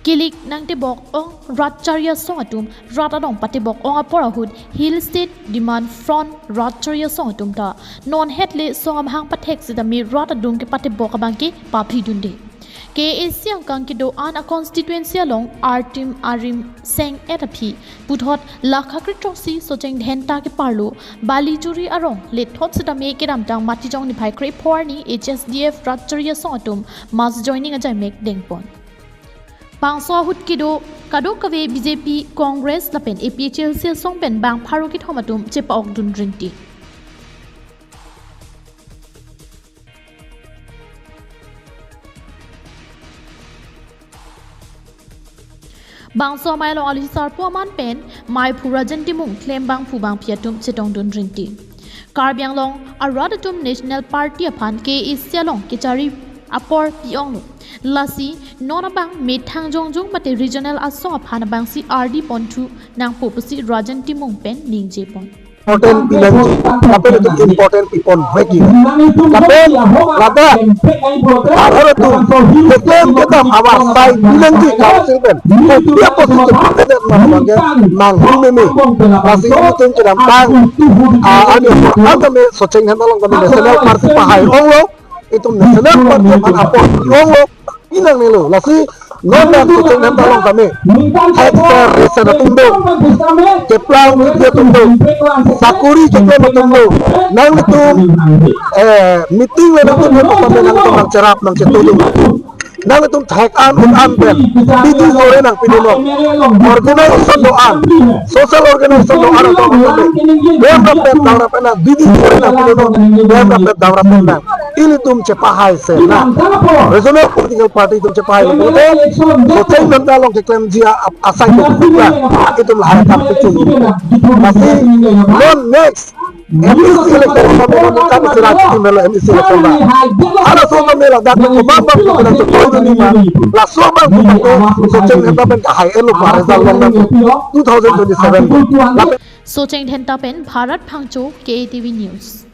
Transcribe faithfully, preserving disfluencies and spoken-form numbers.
Kilik nangtebok ong rat chari asong atum rat adong patebok ong apor ahut Hill State Demand Front rat chari asong atum ta non het le song amahang pathek sitame rat adung kepatebok abangke paphi dunde. K A A C angkang kedo-an a constituency along artim arim seng-et aphi puthot lakha krethrok si Socheng Dhenta keparlo Balichuri arong lethot sitame kedamtang Matijong niphai krepho arni H S D F rat chari asong atum mass joining ajaimek dengpon. Bangso ahut kedo kadokave B J P, Congress lapen A P H L C asong pen bang pharo kethom atum chepa-ok dun rinti. Bangso amei along aluhi sarpo aman pen meiphu Rajan Timung klembangphu bangphi atum chetong dun rinti. Karbi Anglong arat atum National Party aphan K A A C along kechari apor pi-onglo. Lasi non abang methang jongjong mate regional asong aphan abangsi ardi ponthu nangpo pusi Rajan Timung pen ningjepon. Important pinangji, lapen itum important pipon vek ji. Lapen ladak arat atum keklem kedam awar sai pinangji council pen. Kopi apotsi kepatedet ma abangke manghu meme. Lasi itum kedamtang, ah, ani, an tame Socheng Dhenta along tame National Party pahai onglo. Itum National Party aphan apor pi-onglo. Pinangnelo. Lasi non nang Socheng Dhenta along tame thekser resen atum do, keplang kidi atum do, sakori keklem atum do. Nanglitum, eh, meeting le nangtum tame nangtum nangcherap nangchetu do. Nanglitum thek an un an pen bidi sore nangpidunnon. Organization do-an, social organization do-an atum tame, dem rapet dam rapet nang bidi sore nangpidunnon. Dem rapet dam rapet nang. Ilitum chepahai sena. Regional political party itum chepahai pulote, Socheng Dhenta along keklemji a-, asai itum lahai kam pichu. Lasi non next M A C election kami kan sira tim lo M A C election ba. Halaso kami ladak ko bang bang ko nang chokoi dun ma. Laso bang ko bang ko Socheng Dhenta pen kahai elo pa result long bang two thousand twenty-seven. Lapen Socheng Dhenta pen Bharat Phangcho, K A T V News.